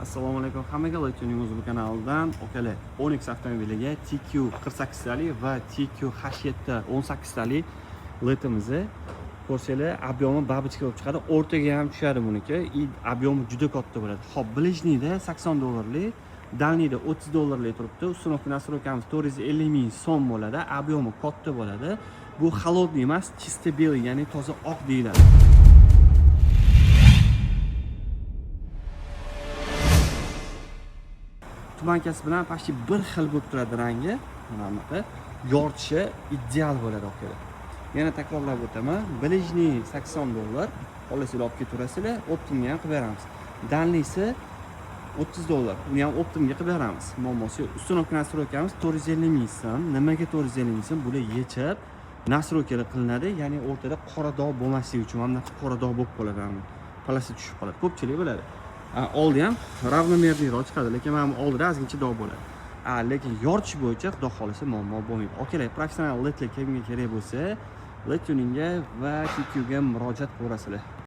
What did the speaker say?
Assalomu alaykum hammaga, Lay Tuning o'zi kanalidan. Akalar, Onix avtomobiliga TQ 48 talik va TQ H7 18 talik ledimizni ko'rsanglar, объем i бабочка bo'lib chiqadi, o'rtaga ham tushadi buniki и объем i juda katta bo'ladi. Xo'p, ближний da 80 dollarlik, дальний da 30 dollarlik turibdi. Установка, настройка miz 450 ming so'm bo'ladi, объем i katta bo'ladi. Bu холодный emas, чисто белый, ya'ni toza oq deyiladi. Туманка si bilan почти bir xil bo'lib turadi rangi. Mana bunaqa yoritishi ideal bo'ladi, akalar. Yana takrorlab o'taman: ближний 80 dollar, xohlasanglar, olib ketaverasizlar, оптом ga ham qilib beramiz. Дальний si 30 dollar, uni ham оптом ga qilib beramiz, muammosi yo'q. Установка, настройка miz 450 ming so'm. Nimaga 450 ming so'm? Bular yechib настройка lar qilinadi, ya'ni o'rtada qora dog' bo'lmasligi uchun. Mana bunaqa qora dog' bo'lib qoladi, mana полоса tushib qoladi, ko'pchilik biladi. Oldi ham равномерный roq chiqadi, lekin mana bu oldida ozgincha dog' bo'ladi. Lekin yoritish bo'yicha, xudo xohlasa, muammo bo'lmaydi. Akalar, professional ledlar kimga kerak bo'lsa, Led Tuningga va TQga murojaat qilaverasizlar.